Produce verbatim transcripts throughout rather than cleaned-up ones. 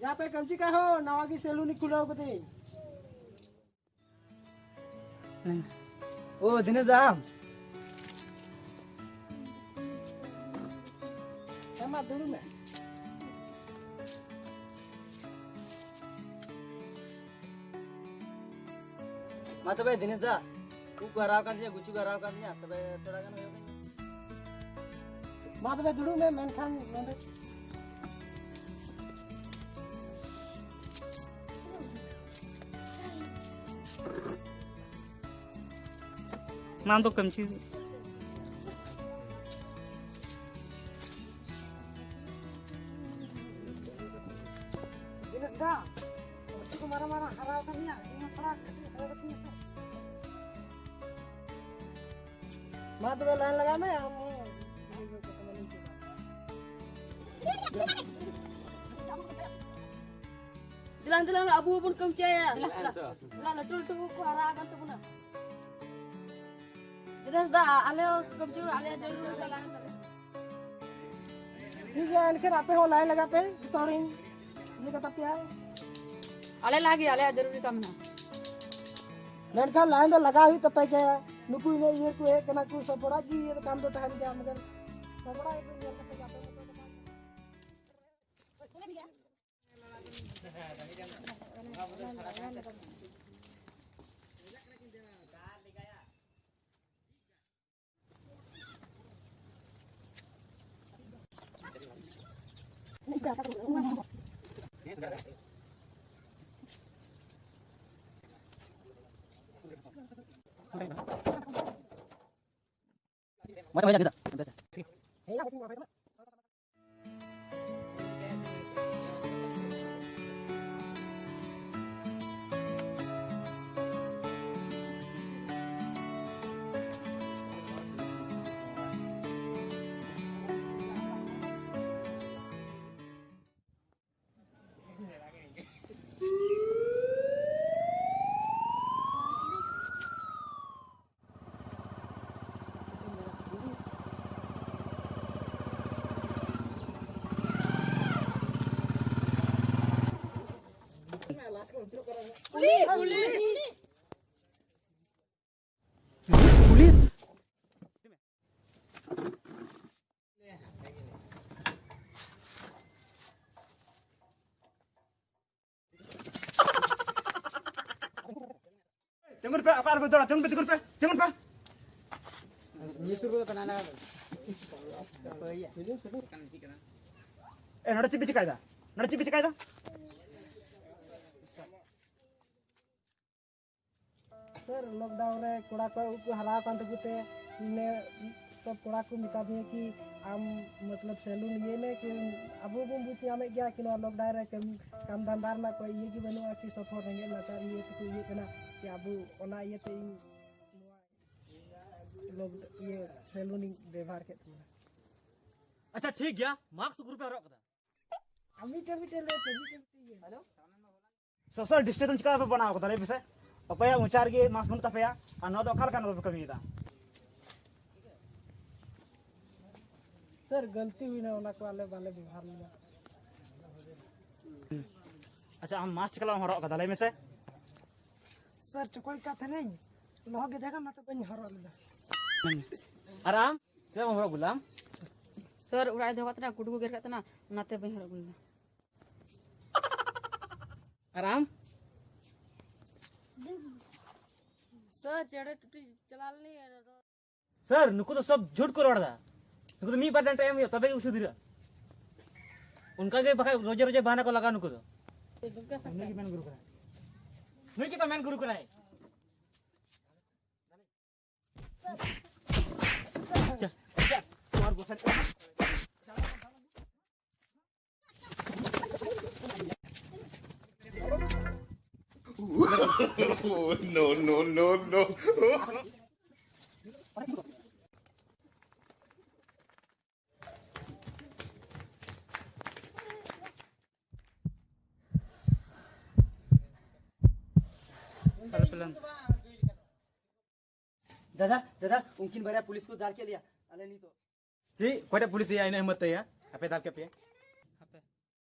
ᱡᱟᱦᱟᱸ ᱯᱮ ᱠᱟᱹᱢᱪᱤ ᱠᱟᱜ ᱦᱚᱸ, ᱱᱟᱣᱟ ᱜᱮ ᱥᱮᱞᱩᱱᱤ ᱠᱷᱩᱞᱟᱹᱣ ᱠᱟᱹᱫᱟᱹᱧ᱾ ᱳ, ᱫᱤᱱᱮᱥ ᱫᱟ ᱟᱢ? ᱦᱮᱸ, ᱢᱟ ᱫᱩᱲᱩᱵ ᱢᱮ᱾ ᱢᱟ ᱛᱚᱵᱮ ᱫᱤᱱᱮᱥ ᱫᱟ, ᱩᱵ ᱠᱚ ᱦᱟᱨᱟᱣ ᱠᱟᱱ ᱛᱤᱧᱟ, ᱜᱩᱪᱩ ᱠᱚ ᱦᱟᱨᱟᱣ ᱠᱟᱱ ᱛᱤᱧᱟ, ᱛᱚᱵᱮ ᱛᱷᱚᱲᱟ ᱜᱟᱱ ᱦᱩᱭᱩᱜ ᱠᱟᱱᱟ᱾ ᱢᱟ ᱛᱚᱵᱮ ᱫᱩᱲᱩᱵ ᱢᱮ, ᱢᱮᱱᱠᱷᱟᱱ ᱱᱚᱰᱮ᱾ ᱢᱟ ᱫᱚ ᱠᱟᱹᱢᱪᱤ᱾ ᱫᱤᱱᱮᱥ ᱫᱟ, ᱜᱩᱪᱩ ᱠᱚ ᱢᱟᱨᱟᱝ ᱢᱟᱨᱟᱝ ᱦᱟᱨᱟᱣ ᱠᱟᱱ ᱜᱮᱭᱟ, ᱤᱧ ᱦᱚᱸ ᱛᱷᱚᱲᱟ ᱠᱟᱹᱴᱤᱡ ᱦᱟᱨᱟ ᱠᱟᱹᱛᱤᱧ ᱢᱮᱥᱮ᱾ ᱢᱟ ᱛᱚᱵᱮ ᱞᱟᱭᱤᱱ ᱞᱟᱜᱟᱣ ᱢᱮ, ᱟᱢ ᱦᱚᱸ᱾ ᱫᱮᱞᱟᱝ, ᱫᱮᱞᱟᱝ, ᱟᱵᱚ ᱦᱚᱸᱵᱚᱱ ᱠᱟᱹᱢᱪᱟᱹᱭᱟ᱾ ᱫᱮᱞᱟ, ᱫᱮᱞᱟ᱾ ᱫᱮᱞᱟ, ᱞᱟᱹᱴᱩ ᱞᱟᱹᱴᱩ ᱠᱚ ᱦᱟᱨᱟ ᱟᱠᱟᱱ ᱛᱟᱵᱚᱱᱟ᱾ ᱫᱮᱞᱟ ᱫᱟ, ᱟᱞᱮ ᱦᱚᱸ ᱠᱟᱹᱢᱪᱤ, ᱟᱞᱮ ᱡᱟᱹᱨᱩᱲ ᱠᱟᱱᱟ᱾ ᱴᱷᱤᱠ ᱜᱮᱭᱟ, ᱮᱱᱠᱷᱟᱱ ᱟᱯᱮ ᱦᱚᱸ ᱞᱟᱭᱤᱱ ᱞᱟᱜᱟᱜ ᱯᱮ, ᱡᱚᱛᱚ ᱦᱚᱲᱤᱧ ᱤᱭᱟᱹ ᱠᱟᱛᱟ ᱯᱮᱭᱟ᱾ ᱟᱞᱮ ᱞᱟᱦᱟ ᱜᱮ, ᱟᱞᱮᱭᱟᱜ ᱡᱟᱹᱨᱩᱨᱤ ᱠᱟᱢ ᱢᱮᱱᱟᱜᱼᱟ᱾ ᱢᱮᱱᱠᱷᱟᱱ ᱞᱟᱭᱤᱱ ᱫᱚ ᱞᱟᱜᱟᱣ ᱦᱩᱭᱩᱜ ᱛᱟᱯᱮ ᱜᱮᱭᱟ᱾ ᱱᱩᱠᱩ ᱤᱱᱟᱹ ᱤᱭᱟᱹ ᱠᱚ ᱦᱮᱡ ᱠᱟᱱᱟ ᱠᱚ, ᱥᱚᱵ ᱦᱚᱲᱟᱜ ᱜᱮ ᱤᱭᱟᱹ ᱫᱚ ᱠᱟᱢ ᱫᱚ ᱛᱟᱦᱮᱱ ᱜᱮᱭᱟ, ᱢᱮᱱᱠᱷᱟᱱ ᱥᱚᱵ ᱦᱚᱲᱟᱜ ᱜᱮ ᱧᱮᱞ ᱠᱟᱛᱮ ᱜᱮ ᱟᱯᱮ ᱢᱚᱛᱚ ᱫᱚ ᱵᱟᱝ᱾ ᱫᱟᱫᱟ, ᱛᱤᱸᱜᱩᱱ ᱯᱮ, ᱛᱤᱸᱜᱩᱱ ᱯᱮ, ᱛᱤᱸᱜᱩᱱ ᱯᱮ᱾ ᱱᱤᱭᱟᱹ ᱥᱩᱨ ᱨᱮᱫᱚ ᱠᱟᱱᱟ ᱱᱟ᱾ ᱮ, ᱱᱚᱰᱮ ᱪᱮᱫ ᱯᱮ ᱪᱤᱠᱟᱭᱮᱫᱟ? ᱱᱚᱰᱮ ᱪᱮᱫ ᱯᱮ ᱪᱤᱠᱟᱭᱮᱫᱟ? ᱥᱟᱨ, ᱞᱚᱠᱰᱟᱣᱩᱱ ᱨᱮ ᱠᱚᱲᱟ ᱠᱚᱣᱟᱜ ᱩᱵ ᱠᱚ ᱦᱟᱨᱟ ᱟᱠᱟᱱ ᱛᱟᱠᱚ ᱛᱮ, ᱱᱮ, ᱥᱚᱵ ᱠᱚᱲᱟ ᱠᱚ ᱢᱮᱛᱟ ᱫᱤᱧᱟ ᱠᱤ ᱟᱢ, ᱢᱚᱛᱞᱚᱵ, ᱥᱮᱞᱩᱱ ᱤᱭᱟᱹᱭ ᱢᱮ, ᱠᱤ ᱟᱵᱚ ᱵᱚᱱ ᱵᱩᱡᱽ ᱧᱟᱢᱮᱫ ᱜᱮᱭᱟ ᱠᱤ ᱱᱚᱣᱟ ᱞᱚᱠᱰᱟᱣᱩᱱ ᱨᱮ ᱠᱟᱹᱢᱤ, ᱠᱟᱢ ᱫᱷᱟᱱᱫᱟ ᱨᱮᱱᱟᱜ ᱠᱚᱭ ᱤᱭᱟᱹ ᱜᱮ ᱵᱟᱹᱱᱩᱜᱼᱟ, ᱠᱤ ᱥᱚᱵ ᱦᱚᱲ ᱨᱮᱸᱜᱮᱡ ᱱᱟᱪᱟᱨ ᱤᱭᱟᱹ ᱛᱮᱠᱚ ᱤᱭᱟᱹᱜ ᱠᱟᱱᱟ, ᱠᱤ ᱟᱵᱚ ᱚᱱᱟ ᱤᱭᱟᱹ ᱛᱮ ᱤᱧ ᱱᱚᱣᱟ ᱞᱚᱠ-, ᱤᱭᱟᱹ ᱥᱮᱞᱩᱱ ᱤᱧ ᱵᱮᱵᱚᱦᱟᱨ ᱠᱮᱫ ᱛᱟᱵᱚᱱᱟ᱾ ᱟᱪᱪᱷᱟ, ᱴᱷᱤᱠ ᱜᱮᱭᱟ, ᱢᱟᱥᱠ ᱜᱨᱩᱯ ᱮ ᱦᱚᱨᱚᱜ ᱠᱟᱫᱟ᱾ ᱟᱨ ᱢᱤᱫᱴᱮᱱ, ᱢᱤᱫᱴᱮᱱ ᱞᱟᱹᱭ ᱯᱮ, ᱢᱤᱫᱴᱮᱱ, ᱢᱤᱫᱴᱮᱱ ᱤᱭᱟᱹ᱾ ᱦᱮᱞᱳ? ᱥᱳᱥᱟᱞ ᱰᱤᱥᱴᱮᱱᱥ ᱪᱤᱠᱟ ᱯᱮ ᱵᱮᱱᱟᱣ ᱠᱟᱫᱟ, ᱞᱟᱹᱭ ᱯᱮᱥᱮ? ᱚᱠᱚᱭᱟᱜ ᱢᱚᱪᱟ ᱨᱮᱜᱮ ᱢᱟᱥᱠ ᱵᱟᱹᱱᱩᱜ ᱛᱟᱯᱮᱭᱟ, ᱟᱨ ᱱᱚᱣᱟ ᱫᱚ ᱚᱠᱟ ᱞᱮᱠᱟᱱ ᱵᱟᱯᱮ ᱠᱟᱹᱢᱤᱭᱮᱫᱟ? ᱥᱟᱨ, ᱜᱟᱹᱞᱛᱤ ᱦᱩᱭᱱᱟ, ᱚᱱᱟ ᱠᱚ ᱟᱞᱮ ᱵᱟᱞᱮ ᱵᱮᱵᱚᱦᱟᱨ ᱞᱮᱫᱟ᱾ ᱟᱪᱪᱷᱟ, ᱟᱢ ᱢᱟᱥᱠ ᱪᱤᱠᱟ ᱞᱟᱝ ᱦᱚᱨᱚᱜ ᱠᱟᱫᱟ, ᱞᱟᱹᱭ ᱢᱮᱥᱮ? ᱥᱟᱨ, ᱪᱚᱠᱚᱡ ᱠᱟᱜ ᱛᱟᱦᱮᱱᱟᱹᱧ, ᱞᱚᱦᱚᱫ ᱜᱮ ᱛᱟᱦᱮᱸ ᱠᱟᱱᱟ, ᱚᱱᱟᱛᱮ ᱵᱟᱹᱧ ᱦᱚᱨᱚᱜ ᱞᱮᱫᱟ᱾ ᱟᱨ ᱟᱢ? ᱪᱮᱫᱟᱜ ᱵᱟᱢ ᱦᱚᱨᱚᱜ ᱟᱹᱜᱩ ᱞᱮᱫᱟ ᱟᱢ? ᱥᱟᱨ, ᱚᱲᱟᱜ ᱨᱮ ᱫᱚᱦᱚ ᱠᱟᱜ ᱛᱟᱦᱮᱱᱟ, ᱠᱩᱰᱩ ᱠᱚ ᱜᱮᱨ ᱠᱟᱜ ᱛᱟᱦᱮᱱᱟ, ᱚᱱᱟᱛᱮ ᱵᱟᱹᱧ ᱦᱚᱨᱚᱜ ᱟᱹᱜᱩ ᱞᱮᱫᱟ᱾ ᱟᱨ ᱟᱢ? ᱥᱟᱨ, ᱪᱮᱬᱮ ᱴᱩᱴᱤ ᱪᱟᱞᱟᱣ ᱞᱮᱱᱟᱹᱧ, ᱟᱫᱚ ᱥᱟᱨ, ᱱᱩᱠᱩ ᱫᱚ ᱥᱚᱵ ᱡᱷᱩᱴ ᱠᱚ ᱨᱚᱲ ᱮᱫᱟ᱾ ᱱᱩᱠᱩ ᱫᱚ ᱢᱤᱫ ᱵᱟᱨ ᱰᱟᱱᱴᱟ ᱮᱢ ᱦᱩᱭᱩᱜᱼᱟ, ᱛᱚᱵᱮ ᱜᱮ ᱠᱚ ᱥᱩᱫᱷᱨᱟᱹᱜᱼᱟ᱾ ᱚᱱᱠᱟ ᱜᱮ ᱵᱟᱠᱷᱟᱡ ᱨᱚᱡᱮ ᱨᱚᱡᱮ ᱵᱟᱦᱟᱱᱟ ᱠᱚ ᱞᱟᱜᱟᱣ ᱱᱩᱠᱩ ᱫᱚ᱾ ᱱᱩᱭ ᱜᱮ ᱢᱮᱱ ᱜᱩᱨᱩ ᱠᱟᱱᱟᱭ᱾ ᱱᱩᱭ ᱜᱮ ᱛᱚ ᱢᱮᱱ ᱜᱩᱨᱩ ᱠᱟᱱᱟᱭ᱾ No, no, no, no. ᱫᱟᱫᱟ, ᱫᱟᱫᱟ, ᱩᱱᱠᱤᱱ ᱵᱟᱨᱭᱟ ᱯᱩᱞᱤᱥ ᱠᱚ ᱫᱟᱞ ᱠᱮᱫ ᱞᱮᱭᱟ᱾ ᱟᱞᱮ ᱱᱤᱛᱚᱜ ᱪᱮᱫ? ᱚᱠᱚᱭᱴᱟᱜ ᱯᱩᱞᱤᱥ ᱭᱟ? ᱤᱱᱟᱹ ᱦᱤᱢᱢᱚᱛ ᱛᱟᱭᱟ? ᱟᱯᱮ ᱫᱟᱞ ᱠᱮᱫ ᱯᱮᱭᱟ? ᱟᱯᱮ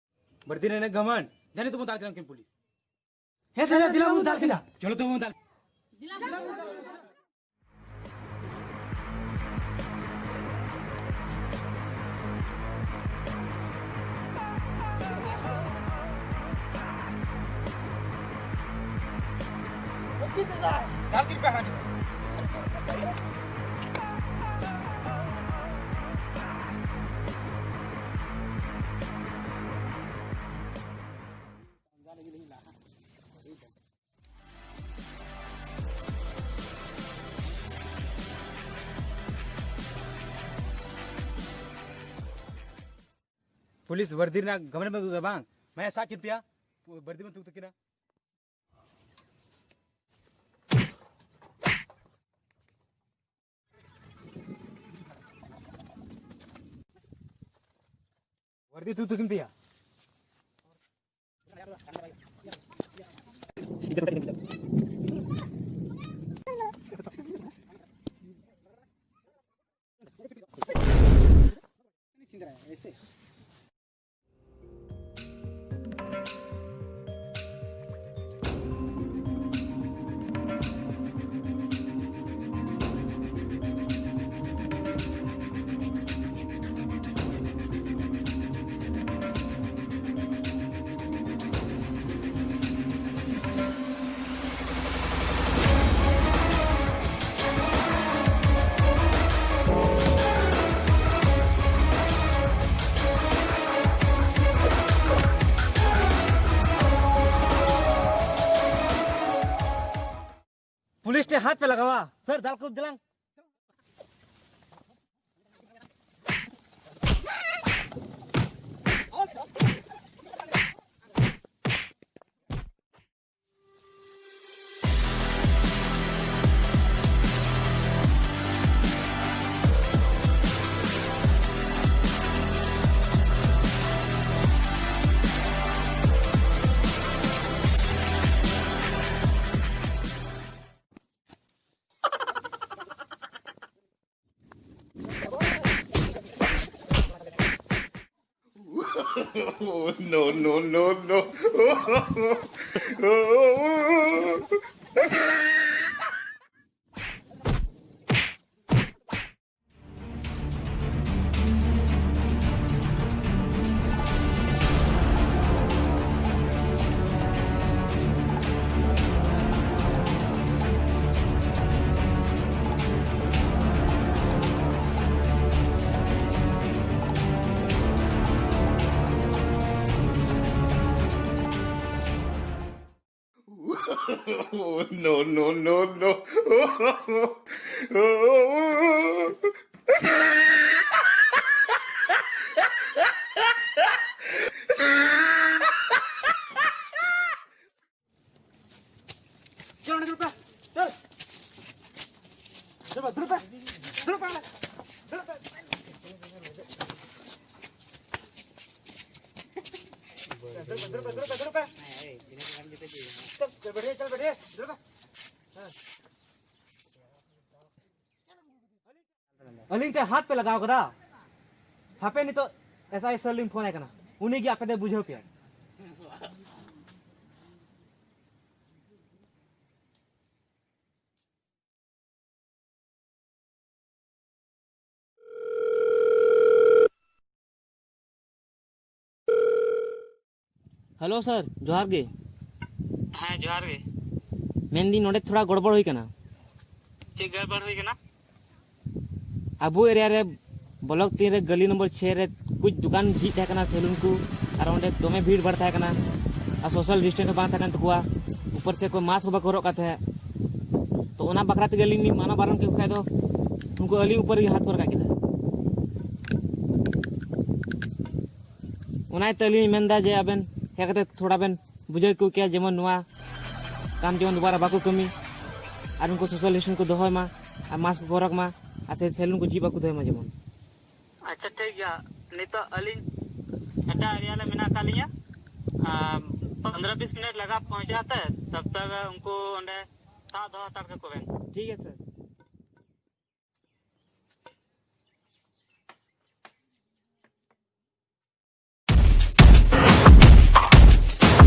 ᱵᱟᱹᱲᱛᱤ ᱨᱮ ᱤᱱᱟᱹ ᱜᱷᱟᱢᱟᱱ? ᱡᱟᱹᱱᱤ ᱛᱮᱵᱚᱱ ᱫᱟᱞ ᱠᱮᱫᱟ ᱩᱱᱠᱤᱱ ᱯᱩᱞᱤᱥ᱾ ᱦᱮᱸ ᱫᱟᱫᱟ, ᱫᱮᱞᱟ ᱵᱚᱱ ᱫᱟᱞ ᱠᱮᱫᱟ᱾ ᱪᱚᱞᱚ ᱛᱚᱵᱮ ᱵᱚᱱ ᱫᱟᱞ᱾ ᱚᱠᱤ ᱫᱟᱫᱟ᱾ ᱯᱩᱞᱤᱥ ᱵᱟᱨᱫᱤ ᱨᱮᱱᱟᱜ ᱜᱟᱢᱟᱱ ᱵᱟᱹᱱᱩᱜ ᱛᱟᱵᱚᱱᱟ ᱵᱟᱝ? ᱢᱟᱭᱟ ᱥᱟᱵ ᱠᱤᱱ ᱯᱮᱭᱟ, ᱵᱟᱨᱫᱤ ᱵᱚᱱ ᱛᱩᱫ ᱛᱟᱹᱠᱤᱱᱟ᱾ ᱵᱟᱨᱫᱤ ᱛᱩᱫ ᱛᱟᱹᱠᱤᱱ ᱯᱮᱭᱟ᱾ ᱯᱩᱞᱤᱥ ᱴᱷᱮᱱ ᱦᱟᱛ ᱯᱮ ᱞᱟᱜᱟᱣᱟ᱾ ᱥᱟᱨ, ᱫᱟᱞ ᱠᱚ ᱫᱮᱞᱟᱝ᱾ No, no, no, no. Oh, no, no, no, no. चल, निकल पे, चल। चल, दुर्गा, दुर्गा, दुर्गा। चल, चल, बैठिए, चल, बैठिए, दुर्गा। हाँ। ᱟᱹᱞᱤᱧ ᱴᱷᱮᱱ ᱦᱟᱛ ᱯᱮ ᱞᱟᱜᱟᱣ ᱠᱟᱫᱟ? ᱦᱟᱯᱮ ᱱᱤᱛᱚᱜ ᱮᱥ ᱟᱭ ᱥᱟᱨ ᱞᱤᱧ ᱯᱷᱳᱱ ᱟᱭ ᱠᱟᱱᱟ, ᱩᱱᱤ ᱜᱮ ᱟᱯᱮ ᱫᱚᱭ ᱵᱩᱡᱷᱟᱹᱣ ᱯᱮᱭᱟ᱾ ᱦᱮᱞᱳ ᱥᱟᱨ, ᱡᱚᱦᱟᱨ ᱜᱮ᱾ ᱦᱮᱸ, ᱡᱚᱦᱟᱨ ᱜᱮ᱾ ᱢᱮᱱᱫᱟᱹᱧ, ᱱᱚᱰᱮ ᱛᱷᱚᱲᱟ ᱜᱚᱲᱵᱚᱲ ᱦᱩᱭ ᱠᱟᱱᱟ᱾ ᱪᱮᱫ ᱜᱚᱲᱵᱚᱲ ᱦᱩᱭ ᱠᱟᱱᱟ? ᱟᱵᱚ ᱮᱨᱤᱭᱟ ᱨᱮ ᱵᱞᱚᱠ ᱛᱤᱱ ᱨᱮ ᱜᱟᱹᱞᱤ ᱱᱚᱢᱵᱚᱨ ᱪᱷᱮ ᱨᱮ ᱠᱩᱪ ᱫᱚᱠᱟᱱ ᱡᱷᱤᱡ ᱛᱟᱦᱮᱸ ᱠᱟᱱᱟ, ᱥᱮᱞᱩᱱ ᱠᱚ, ᱟᱨ ᱚᱸᱰᱮ ᱫᱚᱢᱮ ᱵᱷᱤᱲ ᱵᱷᱟᱲ ᱛᱟᱦᱮᱸ ᱠᱟᱱᱟ, ᱟᱨ ᱥᱳᱥᱟᱞ ᱰᱤᱥᱴᱮᱱᱥ ᱦᱚᱸ ᱵᱟᱝ ᱛᱟᱦᱮᱸ ᱠᱟᱱ ᱛᱟᱠᱚᱣᱟ, ᱩᱯᱚᱨ ᱥᱮᱫ ᱠᱚ ᱢᱟᱥᱠ ᱦᱚᱸ ᱵᱟᱠᱚ ᱦᱚᱨᱚᱜ ᱠᱟᱱ ᱛᱟᱦᱮᱸᱫ᱾ ᱛᱚ ᱚᱱᱟ ᱵᱟᱠᱷᱨᱟ ᱛᱮᱜᱮ ᱟᱹᱞᱤᱧ ᱞᱤᱧ ᱢᱟᱱᱟ ᱵᱟᱨᱚᱱ ᱠᱮᱠᱚ ᱠᱷᱟᱡ ᱫᱚ ᱩᱱᱠᱩ ᱟᱹᱞᱤᱧ ᱩᱯᱚᱨ ᱨᱮᱜᱮ ᱦᱟᱛ ᱠᱚ ᱨᱟᱠᱟᱵ ᱠᱮᱫᱟ᱾ ᱚᱱᱟ ᱤᱭᱟᱹᱛᱮ ᱟᱹᱞᱤᱧ ᱞᱤᱧ ᱢᱮᱱᱫᱟ ᱡᱮ ᱟᱵᱮᱱ ᱦᱮᱡ ᱠᱟᱛᱮ ᱛᱷᱚᱲᱟ ᱵᱮᱱ ᱵᱩᱡᱷᱟᱹᱣ ᱠᱚ ᱠᱮᱭᱟ, ᱡᱮᱢᱚᱱ ᱱᱚᱣᱟ ᱠᱟᱢ ᱡᱮᱢᱚᱱ ᱫᱩᱵᱟᱨᱟ ᱵᱟᱠᱚ ᱠᱟᱹᱢᱤ, ᱟᱨ ᱩᱱᱠᱩ ᱥᱳᱥᱟᱞ ᱰᱤᱥᱴᱮᱱᱥ ᱠᱚ ᱫᱚᱦᱚᱭ ᱢᱟ, ᱟᱨ ᱢᱟᱥᱠ ᱠᱚ ᱦᱚᱨᱚᱜᱽ ᱢᱟ, ᱟᱨ ᱥᱮ ᱥᱮᱞᱩᱱ ᱠᱚ ᱡᱷᱤᱡ ᱵᱟᱠᱚ ᱫᱚᱦᱚᱭ ᱢᱟ ᱡᱮᱢᱚᱱ᱾ ᱟᱪᱪᱷᱟ, ᱴᱷᱤᱠ ᱜᱮᱭᱟ᱾ ᱱᱤᱛᱚᱜ ᱟᱹᱞᱤᱧ ᱮᱴᱟᱜ ᱮᱨᱤᱭᱟ ᱨᱮ ᱢᱮᱱᱟᱜ ᱟᱠᱟᱫ ᱞᱤᱧᱟ᱾ ᱟᱨ ᱯᱚᱱᱫᱽᱨᱚ ᱵᱤᱥ ᱢᱤᱱᱤᱴ ᱞᱟᱜᱟᱜ ᱯᱚᱦᱚᱸᱪᱟᱣ ᱛᱮ, ᱛᱟᱵ ᱛᱟᱠ ᱩᱱᱠᱩ ᱚᱸᱰᱮ ᱥᱟᱵ ᱫᱚᱦᱚ ᱦᱟᱛᱟᱲ ᱠᱟᱠᱚ ᱵᱮᱱ᱾ ᱴᱷᱤᱠ ᱜᱮᱭᱟ ᱥᱟᱨ᱾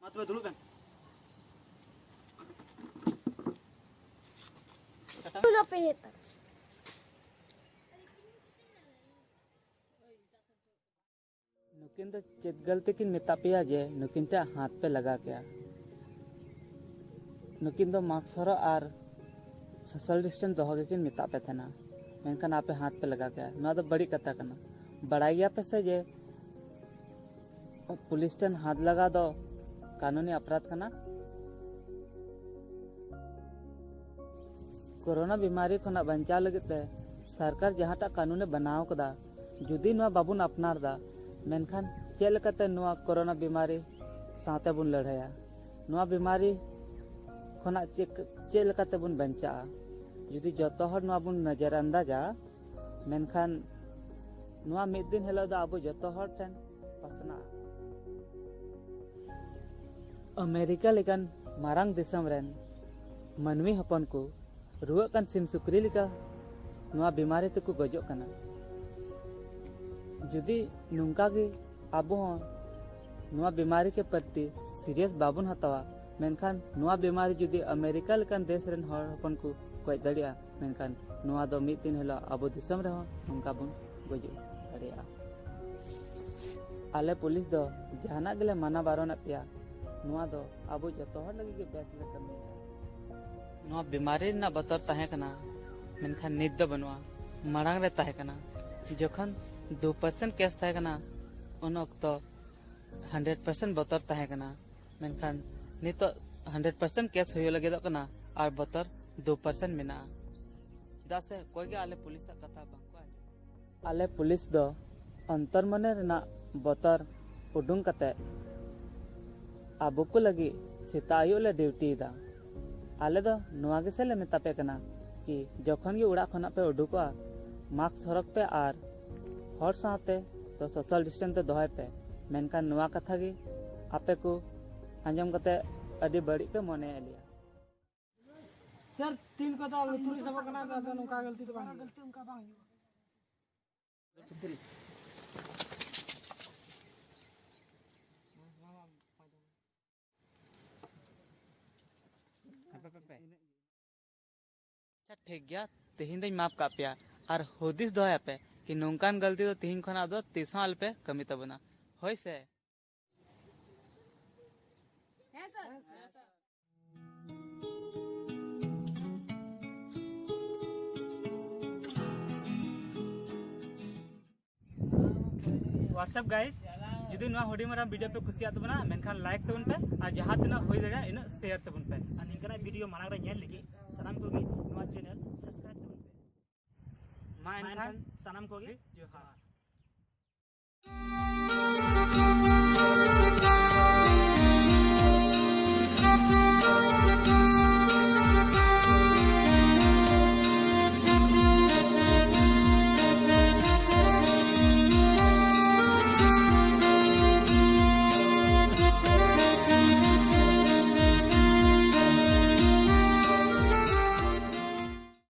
ᱢᱟ ᱛᱚᱵᱮ ᱫᱩᱲᱩᱵ ᱵᱮᱱ᱾ ᱫᱩᱲᱩᱵ ᱯᱮ ᱱᱮᱛᱟᱨ᱾ ᱱᱩᱠᱤᱱ ᱫᱚ ᱪᱮᱫ ᱜᱟᱹᱞᱛᱤ ᱠᱤᱱ ᱢᱮᱛᱟ ᱯᱮᱭᱟ ᱡᱮ ᱱᱩᱠᱤᱱ ᱴᱷᱮᱱ ᱦᱟᱛ ᱯᱮ ᱞᱟᱜᱟ ᱠᱮᱭᱟ? ᱱᱩᱠᱤᱱ ᱫᱚ ᱢᱟᱥᱠ ᱦᱚᱨᱚᱜ ᱟᱨ ᱥᱳᱥᱟᱞ ᱰᱤᱥᱴᱮᱱᱥ ᱫᱚᱦᱚ ᱜᱮᱠᱤᱱ ᱢᱮᱛᱟ ᱯᱮ ᱛᱟᱦᱮᱱᱟ, ᱢᱮᱱᱠᱷᱟᱱ ᱟᱯᱮ ᱦᱟᱛ ᱯᱮ ᱞᱟᱜᱟ ᱠᱮᱭᱟ᱾ ᱱᱚᱣᱟ ᱫᱚ ᱵᱟᱹᱲᱤᱡ ᱠᱟᱛᱷᱟ ᱠᱟᱱᱟ᱾ ᱵᱟᱲᱟᱭ ᱜᱮᱭᱟ ᱯᱮ ᱥᱮ ᱡᱮ ᱯᱩᱞᱤᱥ ᱴᱷᱮᱱ ᱦᱟᱛ ᱞᱟᱜᱟ ᱫᱚ ᱠᱟᱹᱱᱩᱱᱤ ᱚᱯᱨᱟᱫᱷ ᱠᱟᱱᱟ? ᱠᱳᱨᱳᱱᱟ ᱵᱤᱢᱟᱨᱤ ᱠᱷᱚᱱᱟᱜ ᱵᱟᱧᱪᱟᱣ ᱞᱟᱹᱜᱤᱫ ᱛᱮ ᱥᱚᱨᱠᱟᱨ ᱡᱟᱦᱟᱸᱴᱟᱜ ᱠᱟᱹᱱᱩᱱᱮ ᱵᱮᱱᱟᱣ ᱠᱟᱫᱟ, ᱡᱩᱫᱤ ᱱᱚᱣᱟ ᱵᱟᱵᱚᱱ ᱟᱯᱱᱟᱨ ᱫᱟ, ᱢᱮᱱᱠᱷᱟᱱ ᱪᱮᱫ ᱞᱮᱠᱟᱛᱮ ᱱᱚᱣᱟ ᱠᱳᱨᱳᱱᱟ ᱵᱤᱢᱟᱨᱤ ᱥᱟᱶᱛᱮ ᱵᱚᱱ ᱞᱟᱹᱲᱦᱟᱹᱭᱟ? ᱱᱚᱣᱟ ᱵᱤᱢᱟᱨᱤ ᱠᱷᱚᱱᱟᱜ ᱪᱮᱫ, ᱪᱮᱫ ᱞᱮᱠᱟᱛᱮ ᱵᱚᱱ ᱵᱟᱧᱪᱟᱜᱼᱟ? ᱡᱩᱫᱤ ᱡᱚᱛᱚ ᱦᱚᱲ ᱱᱚᱣᱟ ᱵᱚᱱ ᱱᱚᱡᱚᱨ ᱟᱱᱫᱟᱡᱟ, ᱢᱮᱱᱠᱷᱟᱱ ᱱᱚᱣᱟ ᱢᱤᱫ ᱫᱤᱱ ᱦᱤᱞᱳᱜ ᱫᱚ ᱟᱵᱚ ᱡᱚᱛᱚ ᱦᱚᱲ ᱴᱷᱮᱱ ᱯᱟᱥᱱᱟᱜᱼᱟ᱾ ᱟᱢᱮᱨᱤᱠᱟ ᱞᱮᱠᱟᱱ ᱢᱟᱨᱟᱝ ᱫᱤᱥᱚᱢ ᱨᱮᱱ ᱢᱟᱹᱱᱢᱤ ᱦᱚᱯᱚᱱ ᱠᱚ ᱨᱩᱣᱟᱹᱜ ᱠᱟᱱ ᱥᱤᱢ ᱥᱩᱠᱨᱤ ᱞᱮᱠᱟ ᱱᱚᱣᱟ ᱵᱤᱢᱟᱨᱤ ᱛᱮᱠᱚ ᱜᱚᱡᱚᱜ ᱠᱟᱱᱟ᱾ ᱡᱩᱫᱤ ᱱᱚᱝᱠᱟ ᱜᱮ ᱟᱵᱚ ᱦᱚᱸ ᱱᱚᱣᱟ ᱵᱤᱢᱟᱨᱤ ᱠᱮ ᱯᱨᱚᱛᱤ ᱥᱤᱨᱤᱭᱟᱥ ᱵᱟᱵᱚᱱ ᱦᱟᱛᱟᱣᱟ, ᱢᱮᱱᱠᱷᱟᱱ ᱱᱚᱣᱟ ᱵᱤᱢᱟᱨᱤ ᱡᱩᱫᱤ ᱟᱢᱮᱨᱤᱠᱟ ᱞᱮᱠᱟᱱ ᱫᱮᱥ ᱨᱮᱱ ᱦᱚᱲ ᱦᱚᱯᱚᱱ ᱠᱚ ᱜᱚᱡ ᱫᱟᱲᱮᱭᱟᱜᱼᱟ, ᱢᱮᱱᱠᱷᱟᱱ ᱱᱚᱣᱟ ᱫᱚ ᱢᱤᱫ ᱫᱤᱱ ᱦᱤᱞᱳᱜ ᱟᱵᱚ ᱫᱤᱥᱚᱢ ᱨᱮᱦᱚᱸ ᱱᱚᱝᱠᱟ ᱵᱚᱱ ᱜᱚᱡᱚᱜ ᱫᱟᱲᱮᱭᱟᱜᱼᱟ᱾ ᱟᱞᱮ ᱯᱩᱞᱤᱥ ᱫᱚ ᱡᱟᱦᱟᱱᱟᱜ ᱜᱮᱞᱮ ᱢᱟᱱᱟ ᱵᱟᱨᱚᱱᱮᱫ ᱯᱮᱭᱟ, ᱱᱚᱣᱟ ᱫᱚ ᱟᱵᱚ ᱡᱚᱛᱚ ᱦᱚᱲ ᱞᱟᱹᱜᱤᱫ ᱜᱮ ᱵᱮᱥ ᱞᱮ ᱠᱟᱹᱢᱤᱭᱮᱫᱟ᱾ ᱱᱚᱣᱟ ᱵᱤᱢᱟᱨᱤ ᱨᱮᱱᱟᱜ ᱵᱚᱛᱚᱨ ᱛᱟᱦᱮᱸ ᱠᱟᱱᱟ, ᱢᱮᱱᱠᱷᱟᱱ ᱱᱤᱛ ᱫᱚ ᱵᱟᱹᱱᱩᱜᱼᱟ᱾ ᱢᱟᱲᱟᱝ ᱨᱮ ᱛᱟᱦᱮᱸ ᱠᱟᱱᱟ, ᱡᱚᱠᱷᱚᱱ ᱫᱩ ᱯᱟᱨᱥᱮᱱᱴ ᱠᱮᱥ ᱛᱟᱦᱮᱸ ᱠᱟᱱᱟ, ᱩᱱ ᱚᱠᱛᱚ ᱦᱟᱱᱰᱨᱮᱰ ᱯᱟᱨᱥᱮᱱᱴ ᱵᱚᱛᱚᱨ ᱛᱟᱦᱮᱸ ᱠᱟᱱᱟ, ᱢᱮᱱᱠᱷᱟᱱ ᱱᱤᱛᱚᱜ ᱦᱟᱱᱰᱨᱮᱰ ᱯᱟᱨᱥᱮᱱᱴ ᱠᱮᱥ ᱦᱩᱭᱩᱜ ᱞᱟᱹᱜᱤᱫᱚᱜ ᱠᱟᱱᱟ ᱟᱨ ᱵᱚᱛᱚᱨ ᱫᱩ ᱯᱟᱨᱥᱮᱱᱴ ᱢᱮᱱᱟᱜᱼᱟ᱾ ᱪᱮᱫᱟᱜ ᱥᱮ ᱚᱠᱚᱭ ᱜᱮ ᱟᱞᱮ ᱯᱩᱞᱤᱥᱟᱜ ᱠᱟᱛᱷᱟ ᱵᱟᱝᱠᱚ ᱟᱸᱡᱚᱢᱟ᱾ ᱟᱞᱮ ᱯᱩᱞᱤᱥ ᱫᱚ ᱚᱱᱛᱚᱨ ᱢᱚᱱᱮ ᱨᱮᱱᱟᱜ ᱵᱚᱛᱚᱨ ᱩᱰᱩᱝ ᱠᱟᱛᱮ ᱟᱵᱚ ᱠᱚ ᱞᱟᱹᱜᱤᱫ ᱥᱮᱛᱟᱜ ᱟᱹᱭᱩᱵ ᱞᱮ ᱰᱤᱭᱩᱴᱤᱭᱮᱫᱟ᱾ ᱟᱞᱮ ᱫᱚ ᱱᱚᱣᱟ ᱜᱮᱥᱮ ᱞᱮ ᱢᱮᱛᱟ ᱯᱮ ᱠᱟᱱᱟ ᱠᱤ ᱡᱚᱠᱷᱚᱱ ᱜᱮ ᱚᱲᱟᱜ ᱠᱷᱚᱱᱟᱜ ᱯᱮ ᱩᱰᱩᱠᱚᱜᱼᱟ, ᱢᱟᱥᱠ ᱦᱚᱨᱚᱜᱽ ᱯᱮ ᱟᱨ ᱦᱚᱲ ᱥᱟᱶᱛᱮ ᱫᱚ ᱥᱳᱥᱟᱞ ᱰᱤᱥᱴᱮᱱᱥ ᱫᱚ ᱫᱚᱦᱚᱭ ᱯᱮ᱾ ᱢᱮᱱᱠᱷᱟᱱ ᱱᱚᱣᱟ ᱠᱟᱛᱷᱟ ᱜᱮ ᱟᱯᱮ ᱠᱚ ᱟᱸᱡᱚᱢ ᱠᱟᱛᱮ ᱟᱹᱰᱤ ᱵᱟᱹᱲᱤᱡ ᱯᱮ ᱢᱚᱱᱮᱭᱮᱫ ᱞᱮᱭᱟ᱾ ᱥᱟᱨ, ᱛᱤᱱ ᱠᱚᱫᱚ ᱞᱩᱛᱩᱨ ᱨᱮ ᱥᱟᱵᱚᱜ ᱠᱟᱱᱟ, ᱟᱫᱚ ᱱᱚᱝᱠᱟ ᱜᱟᱹᱞᱛᱤ ᱫᱚ ᱵᱟᱝ ᱦᱩᱭᱩᱜᱼᱟ᱾ ᱜᱟᱹᱞᱛᱤ ᱚᱱᱠᱟ ᱵᱟᱝ ᱦᱩᱭᱩᱜᱼᱟ᱾ ᱟᱪᱪᱷᱟ, ᱴᱷᱤᱠ ᱜᱮᱭᱟ, ᱛᱮᱦᱮᱧ ᱫᱚᱧ ᱢᱟᱯ ᱠᱟᱜ ᱯᱮᱭᱟ᱾ ᱟᱨ ᱦᱩᱫᱤᱥ ᱫᱚᱦᱚᱭᱟᱯᱮ ᱠᱤ ᱱᱚᱝᱠᱟᱱ ᱜᱟᱹᱞᱛᱤ ᱫᱚ ᱛᱮᱦᱮᱧ ᱠᱷᱚᱱᱟᱜ ᱫᱚ ᱛᱤᱥ ᱦᱚᱸ ᱟᱞᱚᱯᱮ ᱠᱟᱹᱢᱤ ᱛᱟᱵᱚᱱᱟ᱾ ᱦᱳᱭ ᱥᱮ᱾ What's up guys, ᱡᱩᱫᱤ ᱱᱚᱣᱟ ᱦᱩᱰᱤᱧ ᱢᱟᱨᱟᱝ ᱵᱷᱤᱰᱤᱭᱳ ᱯᱮ ᱠᱩᱥᱤᱭᱟᱜ ᱛᱟᱵᱚᱱᱟ, ᱢᱮᱱᱠᱷᱟᱱ ᱞᱟᱭᱤᱠ ᱛᱟᱵᱚᱱ ᱯᱮ ᱟᱨ ᱡᱟᱦᱟᱸ ᱛᱤᱱᱟᱹᱜ ᱦᱩᱭ ᱫᱟᱲᱮᱭᱟᱜᱼᱟ ᱤᱱᱟᱹᱜ ᱥᱮᱭᱟᱨ ᱛᱟᱵᱚᱱ ᱯᱮ᱾ ᱟᱨ ᱱᱤᱝᱠᱟᱱᱟᱜ ᱵᱷᱤᱰᱤᱭᱳ ᱢᱟᱲᱟᱝ ᱨᱮ ᱧᱮᱞ ᱞᱟᱹᱜᱤᱫ ᱥᱟᱱᱟᱢ ᱠᱚᱜᱮ ᱱᱚᱣᱟ ᱪᱮᱱᱮᱞ ᱥᱟᱵᱥᱠᱨᱟᱭᱤᱵ ᱛᱟᱵᱚᱱ ᱯᱮ᱾ ᱢᱟ ᱢᱟ ᱮᱱᱠᱷᱟᱱ ᱮᱱᱠᱷᱟᱱ ᱥᱟᱱᱟᱢ ᱠᱚᱜᱮ ᱡᱚᱦᱟᱨ᱾